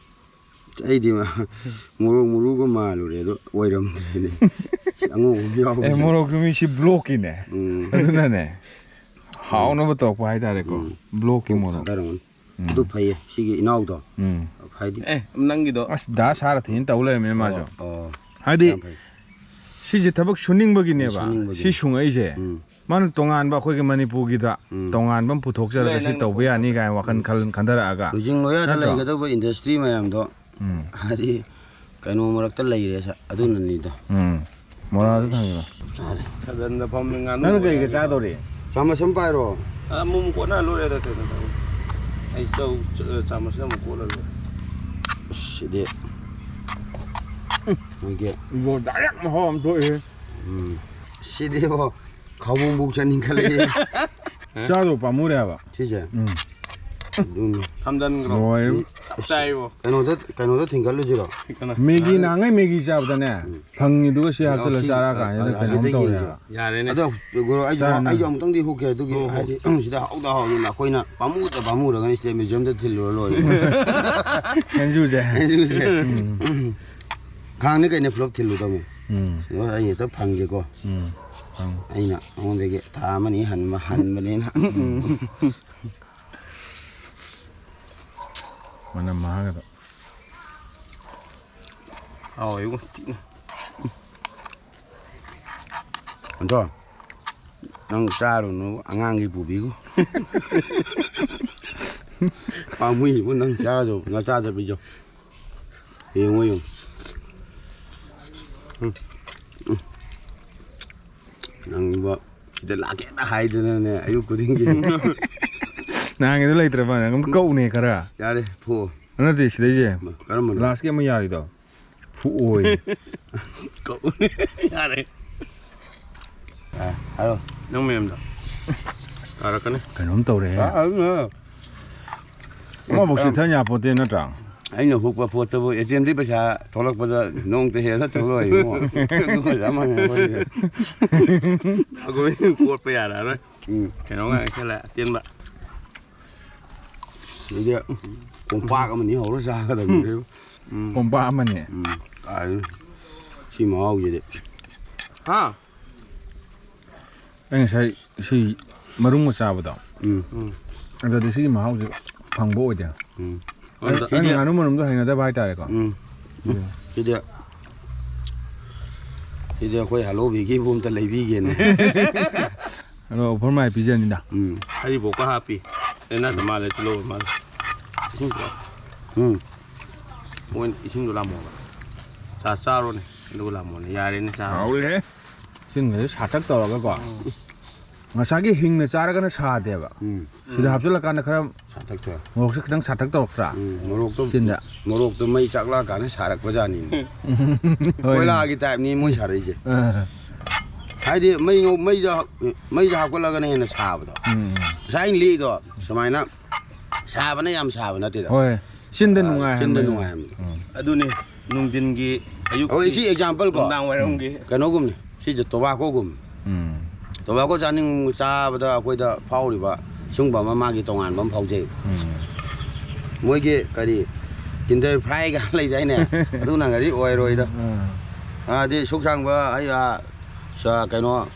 ꯑꯩꯗꯤ ꯃ-, ꯃꯣꯔꯣꯛ ꯃꯔꯨꯒ ꯃꯥꯜꯂꯨꯔꯦ, ꯑꯗꯣ ꯑꯣꯏꯔꯝꯗ꯭ꯔꯦꯅꯦ꯫ ꯁꯤ ꯑꯉꯧꯕ ꯑꯃ ꯌꯥꯎꯕꯁꯦ꯫ ꯑꯦ, ꯃꯣꯔꯣꯛꯇꯨ ꯃꯤ ꯁꯤ block ꯀꯤꯅꯦ꯫ ꯎꯝ꯫ ꯑꯗꯨꯅꯅꯦ, ꯍꯥꯎꯅꯕ ꯇꯧꯔꯛꯄ ꯍꯥꯏꯇꯥꯔꯦꯀꯣ꯫ ꯎꯝ꯫ Block ꯀꯤ ꯃꯣꯔꯣꯛ꯫ ꯊꯥꯗꯔꯝꯒꯅꯤ꯫ ꯎꯝ꯫ ꯑꯗꯨ ꯐꯩꯌꯦ, ꯁꯤꯒꯤ ꯏꯅꯥꯎꯗꯣ꯫ ꯎꯝ꯫ ꯍꯥꯏꯗꯤ ꯑꯦ, ꯅꯪꯒꯤꯗꯣ꯫ ꯑꯁ, ꯗꯥ ꯁꯥꯔꯊꯤꯅ ꯇꯧ ꯂꯩꯔꯝꯃꯦ ꯃꯥꯁꯨ꯫ ꯑꯣ, ꯑꯣ꯫ ꯍꯥꯏꯗꯤ, ꯌꯥꯝ ꯐꯩ꯫ ꯁꯤꯁꯦ ꯊꯕꯛ ꯁꯨꯅꯤꯡꯕꯒꯤꯅꯦꯕ꯫ ꯁꯨꯅꯤꯡꯕꯒꯤꯅꯦ꯫ ꯁꯤ ꯁꯨꯡꯉꯛꯏꯁꯦ꯫ ꯎꯝ꯫ ꯃꯥꯅ ꯇꯣꯉꯥꯟꯕ ꯑꯩꯈꯣꯏꯒꯤ ꯃꯅꯤꯄꯨꯔꯒꯤꯗ ꯎꯝ꯫ ꯇꯣꯉꯥꯟꯕ ꯑꯃ ꯄꯨꯊꯣꯛꯆꯔꯒ ꯁꯤ ꯅꯪ ꯇꯧꯕ ꯌꯥꯅꯤ ꯀꯥꯏꯅ ꯋꯥꯈꯜ ꯎꯝ꯫ ꯈꯜ-, ꯈꯟꯊꯔꯛꯑꯒ꯫ ꯂꯨꯖꯤꯡ ꯂꯣꯌꯥꯗ ꯅꯠꯇ꯭ꯔꯣ? ꯂꯩꯒꯗꯕ industry ꯃꯌꯥꯝꯗꯣ ꯎꯝ꯫ ꯍꯥꯏꯗꯤ ꯀꯩꯅꯣ ꯃꯔꯛꯇ ꯂꯩꯔꯦ ꯁ-, ꯑꯗꯨꯅꯅꯤꯗ꯫ ꯎꯝ꯫ ꯃꯣꯔꯥꯗ ꯊꯝꯃꯤꯕ꯫ ꯆꯥꯔꯦ꯫ ꯁꯗꯟꯗ ꯐꯝꯃꯤ ꯉꯥꯅꯨ ꯅꯪꯅ ꯀꯩꯒ ꯃꯌꯥꯝ꯫ ꯆꯥꯗꯧꯔꯤ? ꯆꯥꯃꯁ ꯑꯃ ꯄꯥꯏꯔꯣ꯫ ꯑ, ꯑꯃꯨꯛ ꯑꯃꯨꯛ ꯀꯣꯠꯅ ꯂꯣꯏꯔꯦꯗ ꯀꯩꯅꯣ ꯇꯧꯕ꯫ ꯑꯩ ꯆꯧ, ꯆ-, ꯆꯥꯃꯁꯅ ꯑꯃꯨꯛ ꯀꯣꯠꯂ ꯂꯣꯏꯔꯦ꯫ ꯑꯁ, ꯁꯤꯗꯤ꯫ ꯃꯣꯏꯒꯤ ꯏꯕꯣ direct ꯃꯍꯥꯎ ꯑꯃ ꯊꯣꯛꯑꯦ꯫ ꯎꯝ꯫ ꯁꯤꯗꯤꯕꯣ, ꯈꯥꯎꯕꯣꯝꯕꯨꯛ ꯆꯥꯅꯤꯡꯈꯠꯂꯛꯑꯦ꯫ ꯆꯥꯗꯧ ꯄꯥꯝꯃꯨꯔꯦ ꯍꯥꯏꯕ꯫ ꯁꯤꯁꯦ? ꯎꯝ꯫ ꯑꯗꯨꯅꯤ꯫ ꯊꯝꯖꯟꯈ꯭ꯔꯣ꯫ ꯂꯣꯏꯔꯦ꯫ ꯆꯞ ꯆꯥꯏꯕꯣ꯫ ꯀꯩꯅꯣꯗ, ꯀꯩꯅꯣꯗ ꯊꯤꯡꯒꯠꯂꯨꯁꯤꯔꯣ? ꯀꯅꯥ? ꯃꯦꯒꯤ ꯅꯍꯥꯟꯉꯩ ꯃꯦꯒꯤ ꯆꯥꯕꯗꯅꯦ, ꯐꯪꯉꯤꯗꯨꯒ ꯁꯤ ꯍꯥꯞꯆꯤꯜꯂ ꯁꯤ, ꯆꯥꯔꯛꯑꯀꯥꯟꯁꯤꯗ ꯑ, ꯀꯩꯅꯣꯝ ꯍꯥꯏꯐꯦꯠꯇ ꯇꯧꯔꯦ ꯌꯦꯡꯁꯦ꯫ ꯍꯥꯏꯕ꯫ ꯌꯥꯔꯦꯅꯦ꯫ ꯑꯗꯣ, ꯒꯨꯔꯨ, ꯑꯩꯁꯨ, ꯆꯥꯔꯅ꯫ ꯑꯩꯁꯨ ꯑꯃꯨꯛꯇꯪꯗꯤ ꯍꯨꯛꯀꯦ꯫ ꯑꯗꯨꯒꯤ, ꯍꯣ, ꯍꯣ꯫ ꯍꯥꯏꯗꯤ, ꯁꯤꯗ ꯍꯥꯎꯗ ꯍꯥꯎꯗꯅ ꯑꯩꯈꯣꯏꯅ ꯄꯥꯝꯃꯨꯗ ꯄꯥꯝꯃꯨꯔꯒꯅꯤ State Museumꯗ ꯊꯤꯜꯂꯨꯔ ꯂꯣꯏꯔꯦ꯫ ꯉꯥꯅꯨꯁꯦ꯫ ꯉꯥꯅꯨꯁꯦ꯫ ꯎꯝ꯫ ꯈꯥꯡꯅꯤ ꯀꯩꯅꯣ ꯄꯨꯂꯞ ꯊꯤꯜꯂꯨꯗꯧꯅꯤ꯫ ꯎꯝ꯫ ꯑꯗꯣ ꯑꯩ ꯍꯦꯛꯇ ꯐꯪꯒꯦꯀꯣ꯫ ꯎꯝ꯫ ꯐꯪ꯫ ꯑꯩꯅ ꯅꯉꯣꯟꯗꯒꯤ ꯊꯥ ꯑꯃꯅꯤ ꯍꯟꯕ, ꯍꯟꯕꯅꯤꯅ꯫ ꯃꯅꯝ ꯃꯍꯥꯒꯗꯣ꯫ ꯍꯥꯎꯋꯦꯕꯣ ꯊꯤꯅ꯫ ꯑꯗꯣ, ꯅꯪ ꯆꯥꯔꯨꯅꯨ, ꯑꯉꯥꯡꯒꯤ ꯄꯨꯕꯤꯈꯣ꯫ ꯄꯥꯝꯃꯨꯏꯕꯨ ꯅꯪ ꯆꯥꯗꯧ, ꯅꯆꯥꯗ ꯄꯤꯖꯧ꯫ ꯌꯦꯡꯉꯣ, ꯌꯦꯡꯉꯣ꯫ ꯎꯝ, ꯎꯝ꯫ ꯅꯪꯕꯣ, ꯁꯤꯗ ꯂꯥꯛꯀꯦꯅ ꯍꯥꯏꯗꯅꯅꯦ, ꯑꯌꯨꯛ ꯈꯨꯗꯤꯡꯒꯤ꯫ ꯅꯍꯥꯟꯒꯤꯗꯣ ꯂꯩꯇ꯭ꯔꯕ? ꯑꯗꯨꯝ ꯀꯛꯎꯅꯦ ꯈꯔ꯫ ꯌꯥꯔꯦ, ꯐꯨ꯫ ꯅꯠꯇꯦ, ꯁꯤꯗꯩꯁꯦ꯫ ꯀꯔꯝꯕꯅꯣ? Lastꯀꯤ ꯑꯃ ꯌꯥꯔꯤꯗꯣ꯫ ꯐꯨꯑꯣꯏ꯫ ꯀꯛꯎꯅꯦ, ꯌꯥꯔꯦ꯫ ꯑ, ꯍꯥꯏꯔꯣ꯫ ꯅꯪ ꯃꯌꯥꯝꯗꯣ꯫ ꯇꯥꯔꯛꯀꯅꯤ꯫ ꯀꯩꯅꯣꯝ ꯇꯧꯔꯦꯍꯦ꯫ ꯑ, ꯑꯗꯨꯅ꯫ ꯑꯃꯐꯥꯎ ꯆꯤꯠꯊ ꯌꯥꯄꯣꯠꯇꯦ ꯅꯠꯇ꯭ꯔꯥ? ꯑꯩꯅ ꯍꯨꯛꯄ ꯄꯣꯠꯇꯕꯨ ATMꯗꯒꯤ ꯄꯩꯁꯥ ꯊꯣꯛꯂꯛꯄꯗ ꯅꯣꯡꯇ ꯍꯦꯜꯂ ꯊꯣꯛꯂꯛꯑꯣꯏ ꯏꯕꯨꯡꯉꯣ꯫ ꯑꯗꯨꯒ ꯆꯞ ꯃꯥꯟꯅꯩ ꯑꯩꯈꯣꯏꯁꯦ꯫ ꯑꯩꯈꯣꯏ ꯀꯣꯠꯄ ꯌꯥꯔꯛꯑꯔꯣꯏ꯫ ꯎꯝ꯫ ꯀꯩꯅꯣ ꯉꯥꯏ ꯁꯤꯜꯂꯦ, ꯑꯇꯦꯟꯕ꯫ ꯁꯤꯗꯤ ꯀꯣꯝꯄꯥꯛ ꯑꯃꯅꯤ ꯍꯧꯔ ꯆꯥꯒꯗꯕꯅꯤ꯫ ꯎꯝ꯫ ꯀꯣꯝꯄꯥꯛ ꯑꯃꯅꯤ꯫ ꯎꯝ꯫ ꯀꯥꯏꯗꯩꯅꯣ? ꯁꯤ ꯃꯍꯥꯎꯁꯤꯗꯤ꯫ ꯍꯥ? ꯑꯩ ꯉꯁꯥꯏ ꯁꯤ ꯃꯔꯨꯝꯒ ꯆꯥꯕꯗꯣ, ꯎꯝ꯫ ꯎꯝ꯫ ꯑꯗꯨꯗꯤ ꯁꯤꯒꯤ ꯃꯍꯥꯎꯁꯦ ꯐꯪꯕ ꯑꯣꯏꯗꯦ꯫ ꯎꯝ꯫ ꯑꯩ, ꯑꯗ ꯑꯩꯅ ꯁꯤꯗꯤ ꯉꯥꯅꯨ ꯃꯔꯨꯝꯗꯣ ꯍꯩꯅꯗꯕ ꯍꯥꯏꯇꯥꯔꯦꯀꯣ꯫ ꯎꯝ꯫ ꯎꯝ꯫ ꯁꯤꯗꯤ, ꯁꯤꯗꯤ ꯑꯩꯈꯣꯏ ꯍꯜꯂꯣꯕꯤꯒꯤꯕꯨ ꯑꯝꯇ ꯂꯩꯕꯤꯒꯦꯅꯦ꯫ ꯑꯗꯣ offer ꯃꯥꯏ ꯄꯤꯖꯅꯤꯗ꯫ ꯎꯝ꯫ ꯍꯔꯤꯕꯣꯛꯀ ꯍꯥꯞꯄꯤ꯫ ꯑꯦ, ꯅꯠꯇ ꯃꯥꯜꯂꯦ, ꯇꯤꯜꯍꯧ ꯑꯣꯏꯔ ꯃꯥꯜꯂꯦ꯫ ꯏꯁꯤꯡ ꯄꯤꯔꯛꯑꯣ꯫ ꯎꯝ꯫ ꯃꯣꯏꯅ ꯏꯁꯤꯡꯗꯣ ꯂꯥꯝꯃꯣꯕ꯫ ꯆꯥ ꯆꯥꯔꯣꯅꯦ, ꯑꯗꯨꯒ ꯂꯥꯝꯃꯣꯅꯦ꯫ ꯌꯥꯔꯦꯅꯦ, ꯆꯥꯔꯣ꯫ ꯍꯥꯎꯔꯦꯍꯦ꯫ ꯏꯁꯤꯡꯒꯁꯦ ꯁꯥꯇꯛ ꯇꯧꯔꯒꯀꯣ꯫ ꯎꯝ꯫ ꯉꯁꯥꯏꯒꯤ ꯍꯤꯡꯅ ꯆꯥꯔꯒꯅ ꯁꯥꯗꯦꯕ꯫ ꯎꯝ꯫ ꯁꯤꯗ ꯍꯥꯞꯆꯤꯜꯂꯀꯥꯟꯗ ꯈꯔ ꯁꯥꯇꯛ ꯇꯧꯔꯦ꯫ ꯃꯣꯔꯣꯛꯁꯦ ꯈꯤꯇꯪ ꯁꯥꯇꯛ ꯇꯧꯔꯛꯇ꯭ꯔꯥ? ꯎꯝ, ꯃꯣꯔꯣꯛꯇꯣ, ꯆꯤꯟꯗ꯫ ꯃꯣꯔꯣꯛꯇꯣ ꯃꯩ ꯆꯥꯛꯂꯛꯑꯀꯥꯟꯗ ꯁꯥꯔꯛꯄꯖꯥꯠꯅꯤꯅꯦ꯫ ꯍꯣꯏ꯫ ꯀꯣꯏꯂꯥꯒꯤ typeꯅꯤ ꯃꯣꯏ ꯁꯥꯔꯛꯏꯁꯦ꯫ ꯑꯥ꯫ ꯍꯥꯏꯗꯤ ꯃꯩ ꯉꯧ-, ꯃꯩꯗ, ꯃꯩꯗ ꯍꯥꯞꯀꯠꯂꯒꯅ ꯍꯦꯟꯅ ꯁꯥꯕꯗꯣ꯫ ꯎꯝ꯫ ꯉꯁꯥꯏ ꯑꯩꯅ ꯂꯤꯛꯏꯗꯣ ꯁꯨꯃꯥꯏꯅ ꯁꯥꯕꯅ ꯌꯥꯝ ꯁꯥꯕ ꯅꯠꯇꯦꯗ꯫ ꯍꯣꯏ꯫ ꯆꯤꯟꯗ ꯅꯨꯡꯉꯥꯏ ꯆꯤꯟꯗ ꯍꯥꯏꯕꯅꯤ꯫ ꯅꯨꯡꯉꯥꯏ ꯍꯥꯏꯕꯅꯤ꯫ ꯑꯗꯨꯅꯤ ꯅꯨꯡꯊꯤꯟꯒꯤ ꯑꯌꯨꯛ ꯑꯩꯈꯣꯏ ꯁꯤ ꯑꯦꯛꯖꯥꯝꯄꯜ ꯀꯣ ꯅꯨꯡꯗꯥꯡ ꯋꯥꯏꯔꯝꯒꯤ ꯀꯩꯅꯣꯒꯨꯝꯅꯤ꯫ ꯁꯤꯁꯦ ꯇꯣꯕꯥꯀꯣꯒꯨꯝ꯫ ꯎꯝ꯫ ꯇꯣꯕꯥꯀꯣ ꯆꯥꯅꯤꯡ ꯆꯥꯕꯗ ꯑꯩꯈꯣꯏꯗ ꯐꯥꯎꯔꯤꯕ ꯁꯤꯒꯨꯝꯕ ꯑꯃ ꯃꯥꯒꯤ ꯇꯣꯉꯥꯟꯕ ꯑꯃ ꯐꯥꯎꯖꯩ꯫ ꯃꯣꯏꯒꯤ ꯀꯔꯤ ꯀꯤꯟꯗꯔ ꯐ꯭ꯔꯥꯏꯒ ꯂꯩꯗꯥꯏꯅꯦ? ꯑꯗꯨꯅꯒꯗꯤ ꯑꯣꯏꯔꯣꯏꯗ꯫ ꯎꯝ꯫ ꯑꯗꯤ ꯁꯨꯛ ꯁꯥꯡꯕ ꯑꯩ ꯑꯥ, ꯁ- ꯀꯩꯅꯣ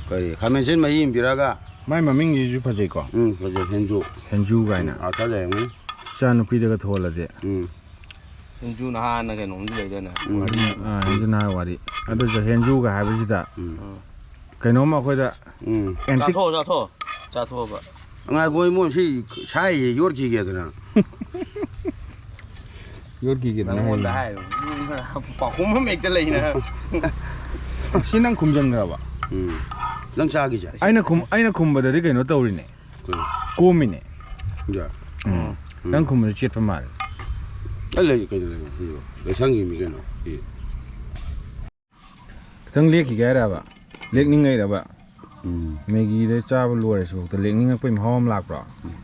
ꯀꯔꯤ ꯈꯥꯃꯦꯟꯁꯤꯟ ꯃꯍꯤ ꯑꯃ ꯄꯤꯔꯛꯑꯒ ꯃꯥꯏ ꯃꯃꯤꯡꯁꯤꯁꯨ ꯐꯖꯩꯀꯣ꯫ ꯎꯝ ꯐꯖꯩ ꯍꯦꯟꯖꯨ꯫ ꯍꯦꯟꯖꯨ ꯀꯥꯏꯅ꯫ ꯑꯥ ꯊꯥꯖꯩ ꯎꯝ꯫ ꯏꯆꯥ ꯅꯨꯄꯤꯗꯒ ꯊꯣꯜꯂꯗꯤ꯫ ꯎꯝ꯫ ꯍꯦꯟꯖꯨ ꯅꯍꯥꯟꯅ ꯀꯩꯅꯣꯝꯗꯤ ꯂꯩꯗꯅ ꯎꯝ꯫ ꯑꯥ, ꯍꯦꯟꯖꯨ ꯅꯍꯥ ꯋꯥꯔꯤ꯫ ꯑꯗꯨꯁꯨ ꯍꯦꯟꯖꯨꯒ ꯍꯥꯏꯕꯁꯤꯗ ꯎꯝ꯫ ꯀꯩꯅꯣꯝ ꯑꯩꯈꯣꯏꯗ ꯎꯝ꯫ ꯑꯦꯟꯇꯤꯛ ꯆꯥꯊꯣꯛꯑꯣ ꯆꯥꯊꯣꯛꯑꯣ ꯆꯥꯊꯣꯛꯑꯣꯕ꯫ ꯉꯥꯏꯈꯣ ꯏꯃꯣꯟ ꯁꯤ ꯁꯥꯏꯁꯦ ꯌꯣꯠꯈꯤꯒꯦꯗꯅ꯫ ꯌꯣꯠꯈꯤꯒꯦꯗꯅ ꯅꯪꯉꯣꯟꯗ ꯍꯥꯏꯅꯤ꯫ ꯍꯥꯏꯔꯣ꯫ ꯄꯥꯎꯈꯨꯝ ꯑꯃ ꯍꯦꯛꯇ ꯂꯩꯅ꯫ ꯁꯤ ꯅꯪ ꯈꯨꯝꯖꯟꯈ꯭ꯔꯕ? ꯎꯝ꯫ ꯅꯪ ꯆꯥꯈꯤꯁꯦ꯫ ꯑꯩꯅ ꯈꯨꯝ ꯑꯩꯅ ꯈꯨꯝꯕꯗꯗꯤ ꯀꯩꯅꯣ ꯇꯧꯔꯤꯅꯦ꯫ ꯀꯣꯝꯃꯤꯅꯦ꯫ ꯌꯥ꯫ ꯎꯝ꯫ ꯅꯪ ꯈꯨꯝꯕꯗ ꯆꯦꯠꯄ ꯃꯥꯜꯂꯦ꯫ ꯑꯩ ꯂꯩ ꯀꯩꯅꯣ ꯂꯩ꯫ ꯂꯩꯁꯪꯒꯤ ꯃꯤ ꯀꯩꯅꯣ꯫ ꯁꯤ꯫ ꯈꯤꯇꯪ ꯂꯦꯛꯈꯤꯒꯦ ꯍꯥꯏꯔꯕ? ꯂꯦꯛꯅꯤꯡꯉꯩꯔꯕ? ꯎꯝ꯫ ꯃꯦꯒꯤꯗ ꯆꯥꯕ ꯂꯣꯏꯔꯁꯤꯐꯥꯎꯗ ꯂꯦꯛꯅꯤꯡꯉꯛꯄꯒꯤ ꯃꯍꯥꯎ ꯑꯃ ꯂꯥꯛꯄ꯭ꯔꯣ?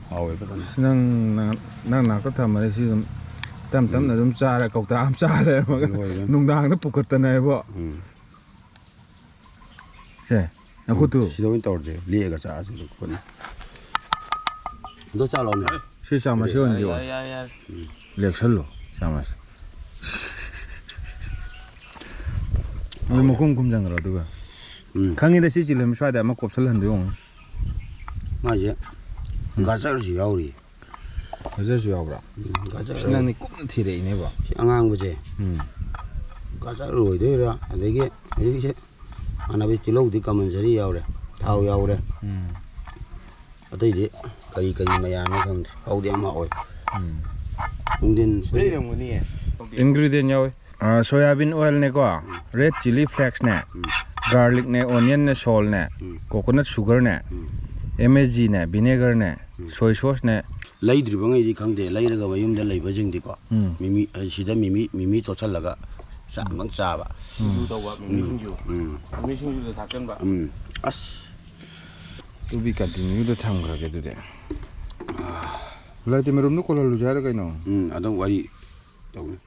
ꯍꯥꯎꯋꯦ ꯐꯖꯅ꯫ ꯑꯁ, ꯅꯪ ꯅꯪ ꯅꯪ ꯅꯥꯛꯇ ꯊꯝꯃꯗꯤ ꯁꯤ ꯑꯗꯨꯝ ꯇꯞ ꯇꯞꯅ ꯑꯗꯨꯝ ꯆꯥꯔ ꯀꯧꯇꯥ ꯑꯃ ꯆꯥ ꯂꯩꯔꯝꯃꯒ ꯂꯣꯏꯔꯦ꯫ ꯅꯨꯡꯗꯥꯡꯗ ꯄꯨꯈꯠꯇꯅ ꯏꯕꯣ꯫ ꯎꯝ꯫ ꯁꯦ ꯅꯈꯨꯠꯇꯨ꯫ ꯁꯤꯗ ꯑꯣꯏꯅ ꯇꯧꯔꯁꯦ꯫ ꯂꯦꯛꯑꯒ ꯆꯥꯔꯁꯤ ꯑꯗꯨ ꯈꯨꯠꯅ꯫ ꯑꯗꯣ ꯆꯥ ꯂꯥꯎꯅꯦ꯫ ꯁꯤ ꯆꯥꯃꯁ ꯑꯣꯏꯅꯗꯤ ꯌꯥꯔꯦ ꯑꯣꯏ꯫ ꯌꯥꯔꯦ ꯌꯥꯔꯦ꯫ ꯂꯦꯛꯁꯜꯂꯣ ꯆꯥꯃꯁ꯫ ꯑꯗꯨ ꯃꯈꯨꯝ ꯈꯨꯝꯖꯟꯈ꯭ꯔꯣ ꯑꯗꯨꯒ꯫ ꯎꯝ꯫ ꯈꯪꯉꯤꯗ ꯁꯤ ꯆꯤꯜꯂꯝ ꯁ꯭ꯋꯥꯏꯗ ꯑꯃ ꯀꯣꯞꯁꯜꯍꯟꯗꯣꯏ ꯑꯣꯏꯔꯝꯒꯅꯤ꯫ ꯃꯥꯁꯦ ꯒꯖꯔꯁꯨ ꯌꯥꯎꯔꯤ꯫ ꯐꯖꯔꯁꯨ ꯌꯥꯎꯕ꯭ꯔꯥ? ꯎꯝ, ꯒꯖꯔ꯫ ꯁꯤ ꯅꯪꯗꯤ ꯀꯨꯞꯅ ꯊꯤꯔꯛꯏꯅꯦꯕ꯫ ꯁꯤ ꯑꯉꯥꯡꯕꯁꯦ꯫ ꯎꯝ꯫ ꯒꯖꯔ ꯑꯣꯏꯗꯣꯏꯔꯥ? ꯑꯗꯒꯤ ꯍꯧꯖꯤꯛꯁꯦ ꯏꯃꯥꯟꯅꯕ ꯇꯤꯜꯍꯧꯗꯤ ꯀꯃꯟꯁꯔꯤ ꯌꯥꯎꯔꯦ꯫ ꯊꯥꯎ ꯌꯥꯎꯔꯦ꯫ ꯎꯝ꯫ ꯑꯇꯩꯗꯤ ꯀꯔꯤ ꯀꯔꯤ ꯃꯌꯥꯝꯅꯣ ꯈꯪꯗꯦ꯫ ꯍꯥꯎꯗꯤ ꯌꯥꯝ ꯍꯥꯎꯋꯦ꯫ ꯎꯝ꯫ ꯅꯨꯡꯊꯤꯟ ꯂꯩꯔꯝꯒꯅꯤꯌꯦ꯫ ꯏꯟꯒ꯭ꯔꯤꯗꯤꯌꯦꯟ ꯌꯥꯎꯋꯤ꯫ ꯁꯣꯌꯥꯕꯤꯟ ꯑꯣꯏꯜꯅꯦꯀꯣ, ꯔꯦꯗ ꯆꯤꯂꯤ ꯐ꯭ꯂꯦꯛꯁꯅꯦ, ꯒꯥꯔꯂꯤꯛꯅꯦ, ꯑꯣꯅꯤꯌꯟꯅꯦ, ꯁꯣꯜꯅꯦ, ꯎꯝ꯫ ꯀꯣꯀꯣꯅꯠ ꯁꯨꯒꯔꯅꯦ, ꯎꯝ꯫ ꯑꯦꯝ ꯑꯦꯁ ꯖꯤꯅꯦ, ꯚꯤꯅꯦꯒꯔꯅꯦ, ꯁꯣꯏ ꯁꯣꯁꯅꯦ꯫ ꯂꯩꯗ꯭ꯔꯤꯕꯉꯩꯗꯤ ꯈꯪꯗꯦ꯫ ꯂꯩꯔꯒ ꯃꯌꯨꯝꯗ ꯂꯩꯕꯁꯤꯡꯗꯤꯀꯣ꯫ ꯎꯝ꯫ ꯃꯤꯃꯤ ꯑ, ꯁꯤꯗ ꯃꯤꯃꯤ ꯃꯤꯃꯤ ꯇꯣꯠꯁꯜꯂꯒ ꯆꯥꯛ ꯑꯃ ꯆꯥꯕ꯫ ꯁꯤꯡꯖꯨ ꯇꯧꯕ ꯃꯤꯃꯤ ꯁꯤꯡꯖꯨ꯫ ꯎꯝ꯫ ꯃꯤꯃꯤ ꯁꯤꯡꯖꯨꯗ ꯊꯥꯛꯆꯟꯕ꯫ ꯎꯝ꯫ ꯑꯁ꯫ ꯇꯨ ꯕꯤ ꯀꯟꯇꯤꯅ꯭ꯌꯨꯗ ꯊꯝꯈ꯭ꯔꯒꯦ ꯑꯗꯨꯗꯤ꯫ ꯂꯥꯏꯇ ꯃꯔꯨꯝꯗꯣ ꯀꯣꯜꯍꯜꯂꯨꯁꯦ ꯍꯥꯏꯔ ꯀꯩꯅꯣ? ꯎꯝ ꯑꯗꯨꯝ ꯋꯥꯔꯤ ꯇꯧꯅꯤ꯫